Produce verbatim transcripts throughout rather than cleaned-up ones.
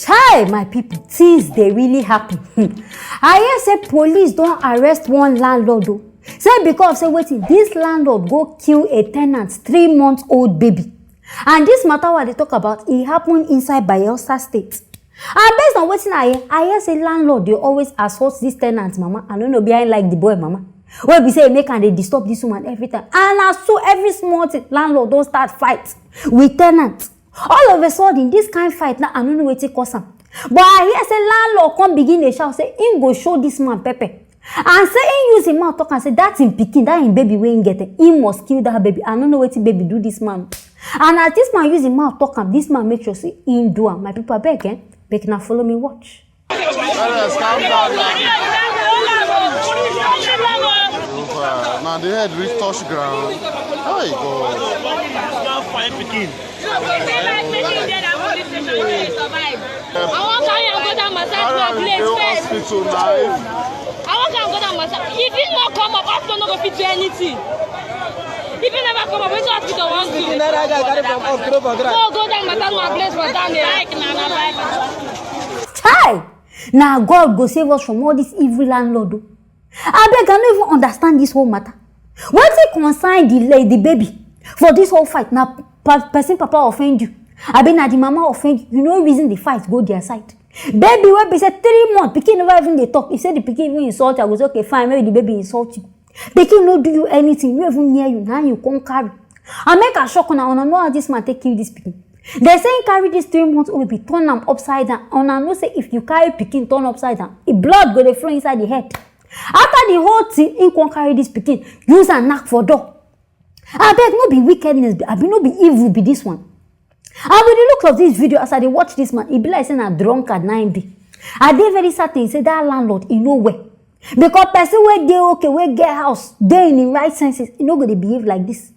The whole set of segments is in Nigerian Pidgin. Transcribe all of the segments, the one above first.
Hi, my people, things dey really happen. Hmm. I hear say police don arrest one landlord o. Say because say wetin, this landlord go kill a tenant three month old baby. And this matter wey I dey talk about, e happen inside Bayelsa State. And based on wetin I hear, I hear say landlord dey always assault this tenant mama. I no know, be I like the boy mama. Wey be say e make am dey disturb this woman every time. And na so every small thing, landlord don start fight with tenant. All of a sudden, this kind fight now, I no know wetin cause am. But I hear say landlord come begin dey shout say him go show this man pepper. And say him use him mouth talk am say that him pikin, that him baby wey him get, eh, him must kill that baby. I no know wetin baby do this man. And as this man use him mouth talk am, this man make sure say him do am. My people, abeg, eh, make una follow me watch. Others, calm down now. Over. Now the head reach touch ground. Hi, God. Fine pikin. I wan carry am go that massage Carry am place go first. Hospital now. I wan carry am go that massage. If he no come up, hospital no go fit do anything. If he never come up, wetin hospital wan do? Fifty naira guy carry from up, throw for ground. No, go that massage place for down there. Bike na, na bike. Chai! Na God go save us from all this evil landlord o. Abeg, I no even understand this whole matter. Wetin concern the la-, the baby for this whole fight? Na pa-, person papa offend you? Abi na the mama offend you? You no reason the fight go their side. Baby wey be say three months, pikin never even dey talk. If say the pikin even insult you, I go say, "Okay, fine, maybe the baby insult you." Pikin no do you anything, no even near you, na you come carry. And make I shock una, una know how this man take kill this pikin. They say he carry this three months old baby, turn am upside down. Una know say if you carry pikin turn upside down, e blood go dey flow inside the head. After the whole thing, he come carry this pikin, use am knock for door. Abeg, no be wickedness, abi no be evil be this one? And with the look of this video, as I dey watch this man, e be like say na drunkard na him be. I dey very certain say that landlord, e no well. Because person wey dey okay, wey get house, dey in him right senses, e no go dey behave like this.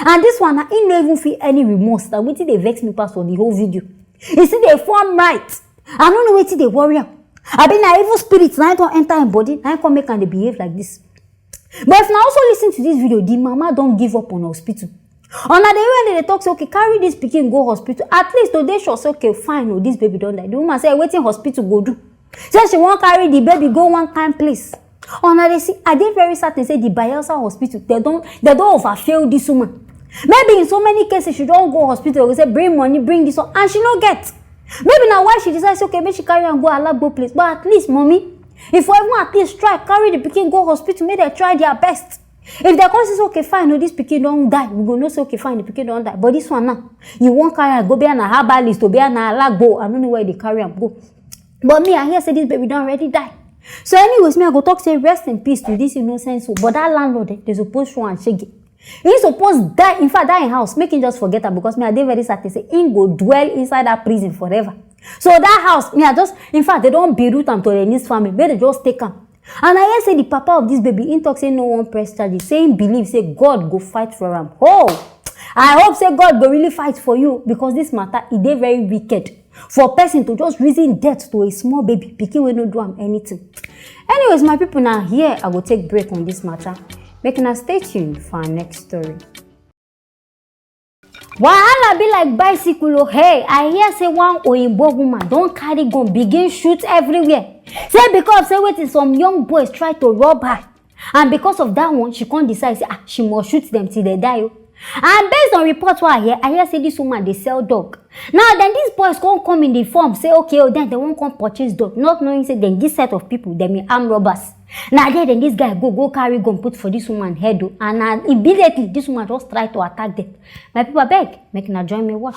And this one, na him no even feel any remorse. Na wetin dey vex me pass for the whole video. E still dey form right. I no know wetin dey worry am. Abi na evil spirit na him don enter him body, na him come make am dey behave like this. But if una also listen to this video, the mama don give up on hospital. Una dey hear dem dey talk say, "Okay, carry this pikin go hospital." At least to dey sure say, "Okay, fine o, this baby don die." The woman say, "Wetin hospital go do?" Say she wan carry the baby go one kind place. Una dey see, I dey very certain say the Bayelsa hospital, they don, they don overfail this woman. Maybe in so many cases, she don go hospital, go say, "Bring money, bring this one," and she no get. Maybe na why she decide say, "Okay, make she carry am go Alagbo place." But at least, mommy, if you even at least try carry the pikin go hospital, make dem try their best. If dem come say, "Okay, fine, no, this pikin don die," we go know say, "Okay, fine, the pikin don die." But this one now, you wan carry am go, be na herbalist o, be na Alagbo, I no know where they carry am go. But me, I hear say this baby don already die. So anyways, me, I go talk say rest in peace to this innocent soul. But that landlord, eh, they suppose show am shege. He suppose die. In fact, that in house, make him just forget am, because me, I dey very certain say he go dwell inside that prison forever. So that house, me, I just, in fact, they don bereave am to the next family. Make they just take am. And I hear say the papa of this baby, he talk say no one press charges. Say he believe say God go fight for am. Oh, I hope say God go really fight for you, because this matter, e dey very wicked for person to just reason death to a small baby pikin wey no do am anything. Anyways, my people, na here I go take break on this matter. Make una stay tuned for our next story. Wahala be like bicycle o. Hey, I hear say one oyinbo woman don carry gun begin shoot everywhere. Say because say wetin, some young boys try to rob her, and because of that one, she come decide say, ah, she must shoot them till they die o. And based on report wey I hear, I hear say this woman dey sell dog. Now then, these boys come come in the form say, okay, oh, then they wan come purchase dog, not knowing say then this set of people, dem be armed robbers. Now there, then this guy go, go carry gun put for this woman head o, and na immediately this woman just try to attack them. My people, abeg, make una join me watch.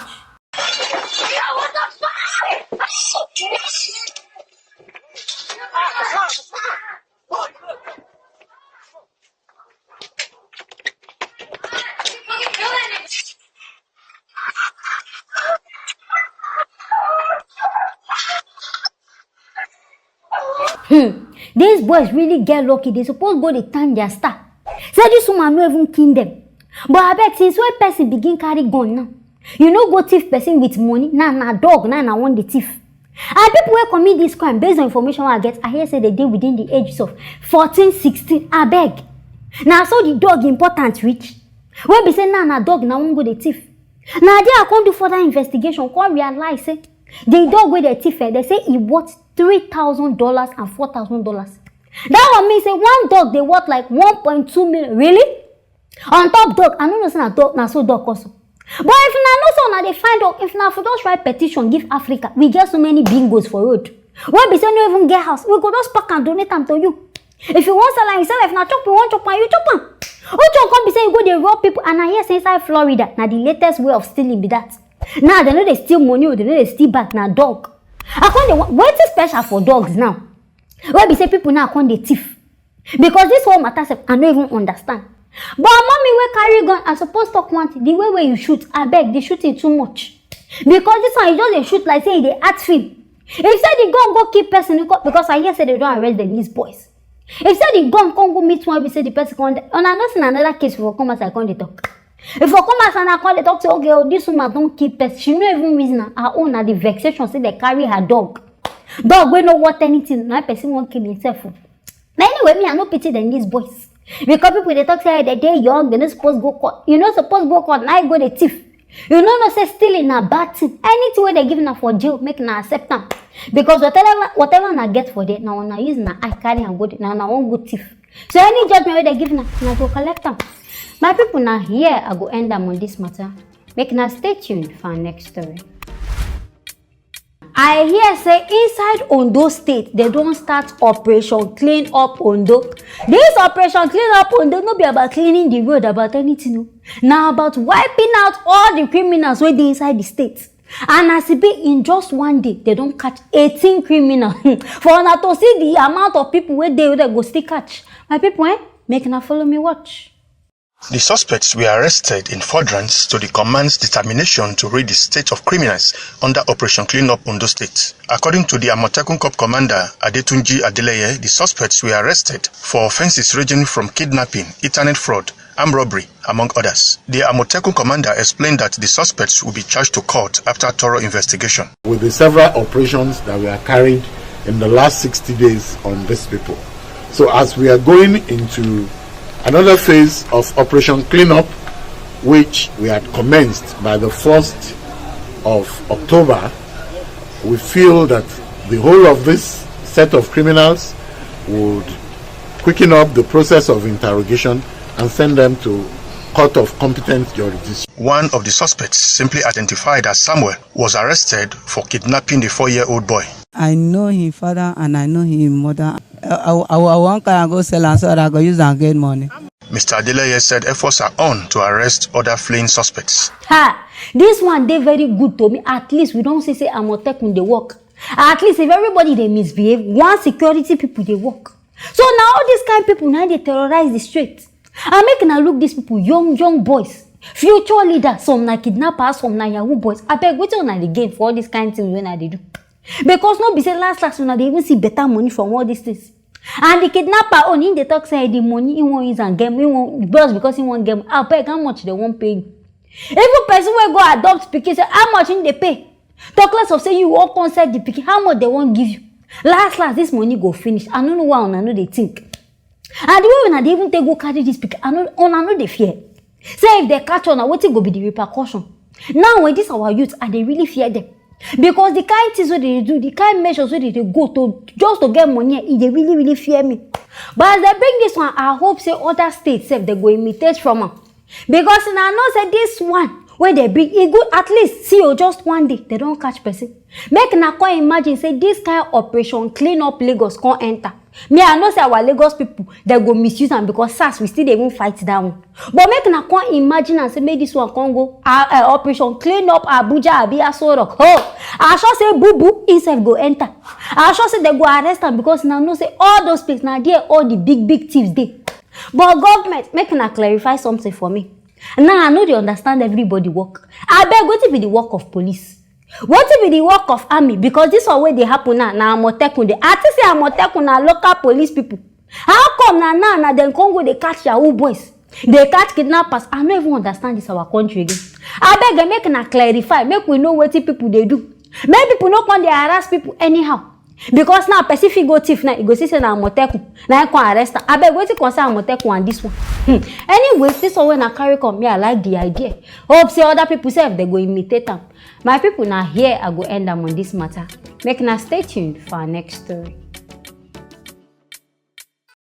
Hmm. These boys really get lucky. They suppose go dey thank their star. Say this woman no even kill them. But abeg, since when person begin carry gun now, you no go thief person with money. Now na dog, now na one dey thief. And people wey commit this crime, based on information wey I get, I hear say they dey within the ages of fourteen, sixteen. Abeg, na so the dog important reach? Wey be say now na dog na wan go dey thief. Na there I come do further investigation, come realize say The dog wey dem thief, eh, dem say e worth three thousand dollars and four thousand dollars. That one mean say one dog dey worth like one point two million. Really? On top dog, I no know say na dog, na so dog cost. But if una know say una dey find dog, if una for just write petition give Africa, we get so many bingos for road wey be say no even get house, we go just pack and donate am to you. If you wan sell am, you sell am. If na chop you wan chop am, you chop am. Which one come be say you go dey rob people? And I hear say inside Florida, na the latest way of stealing be that. Now dem no dey steal money o, dem no dey steal bag, na dog. I come dey wa-, wetin special for dogs now? Wey be say people now come dey thief? Because this whole matter sef, I no even understand. But mommy wey carry gun, I suppose talk one thing. The way wey you shoot, abeg, the shooting too much. Because this one, you just dey shoot like say you dey act film. If say the gun go kill person, you go, because I hear say dem don arrest dem, these boys. If say the gun come go meet one, be say the person come die, una know say na another case for come outside come dey talk. If for come outside na come dey talk say, okay, oh, this woman don kill person, she no even reason am. Her own na the vexation say dem carry her dog. Dog wey no worth anything, na person wan kill himself o. But anyway, me, I no pity dem, these boys. Because people dey talk say dem dey young, dem no suppose go court. You no suppose go court, na you go dey thief. You no know say stealing na bad thing. Anything wey dem give una for jail, make una accept am. Because whatever, whatever una get for there, na una use una eye carry am go there. Na una wan go thief. So any judgment wey dem give una, una go collect am. My people, na here I go end am on this matter. Make una stay tuned for our next story. I hear say inside Ondo State, dem don start Operation Clean Up Ondo. This Operation Clean Up Ondo no be about cleaning the road, about anything o. Na about wiping out all the criminals wey dey inside the state. And as e be, in just one day, dem don catch eighteen criminals. For una to see the amount of people wey dey, wey dem go still catch. My people, eh, make una follow me watch. The suspects were arrested in furtherance to the command's determination to rid the state of criminals under Operation Clean Up Ondo State. According to the Amotekun Corps commander, Adetunji Adeleye, the suspects were arrested for offenses ranging from kidnapping, internet fraud, armed robbery, among others. The Amotekun commander explained that the suspects will be charged to court after thorough investigation. With the several operations that we are carrying in the last sixty days on these people. So as we are going into another phase of Operation Cleanup, which we had commenced by the first of October, we feel that the whole of this set of criminals would quicken up the process of interrogation and send them to court of competent jurisdiction. One of the suspects, simply identified as Samuel, was arrested for kidnapping the four-year-old boy. I know him father and I know him mother. I, I, I, I wan carry am go sell am so that I go use am get money. Mister Adeleye said efforts are on to arrest other fleeing suspects. Ha! This one dey very good to me. At least we don see say Amotekun dey work. At least if everybody dey misbehave, one security people dey work. So na all these kind people na dey terrorize the street. And make una look these people, young, young boys, future leaders. Some na kidnappers, some na yahoo boys. Abeg, wetin una dey gain for all these kind things wey una dey do? Because no be say last last una dey even see better money from all these things. And the kidnapper own, him dey talk say the money he wan use and get, he wan, just because he wan get money. Abeg, how much dem wan pay you? Even person wey go adopt pikin, say how much him dey pay? Talk less of say you wan come sell the pikin, how much dem wan give you? Last last, this money go finish. I no know why una no dey think. And the way una dey even take go carry this pikin, I no, una no dey fear. Say if dem catch una, wetin go be the repercussion? Now when this our youth, I dey really fear them. Because the kind things wey dem dey do, the kind measures wey dem dey go to just to get money, e dey really, really fear me. But as dem bring this one, I hope say other states sef, dem go imitate from am. Because una know say this one wey dem bring, e good. At least, see o, just one day, dem don catch person. Make una come imagine say this kind Operation Clean Up Lagos come enter. Me, I know say our Lagos people, dem go misuse am, because SARS, we still dey even fight that one. But make una come imagine am say make this one come go, uh, uh, Operation Clean Up Abuja abi Aso Rock. Oh, I sure say boo boo himself go enter. I sure say dem go arrest am, because una know say all those places, na there all the big big thieves dey. But government, make una clarify something for me. Now I no dey understand everybody work. Abeg, wetin be the work of police? Wetin be the work of army? Because this one wey dey happen now, na Amotekun dey. I think say Amotekun na local police people. How come na now, na dem come go dey catch yahoo boys, dey catch kidnappers? I no even understand this our country again. Abeg, eh, make una clarify, make we know wetin people dey do. Make people no come dey harass people anyhow. Because now person fit go thief now, you go see say na Amotekun na him come arrest am. Abeg, wetin concern Amotekun and this one? Hmm. Anyway, this one wey una carry come, me, I like the idea. Hope say other people sef, dem go imitate am. My people, na here I go end am on this matter. Make una stay tuned for our next story.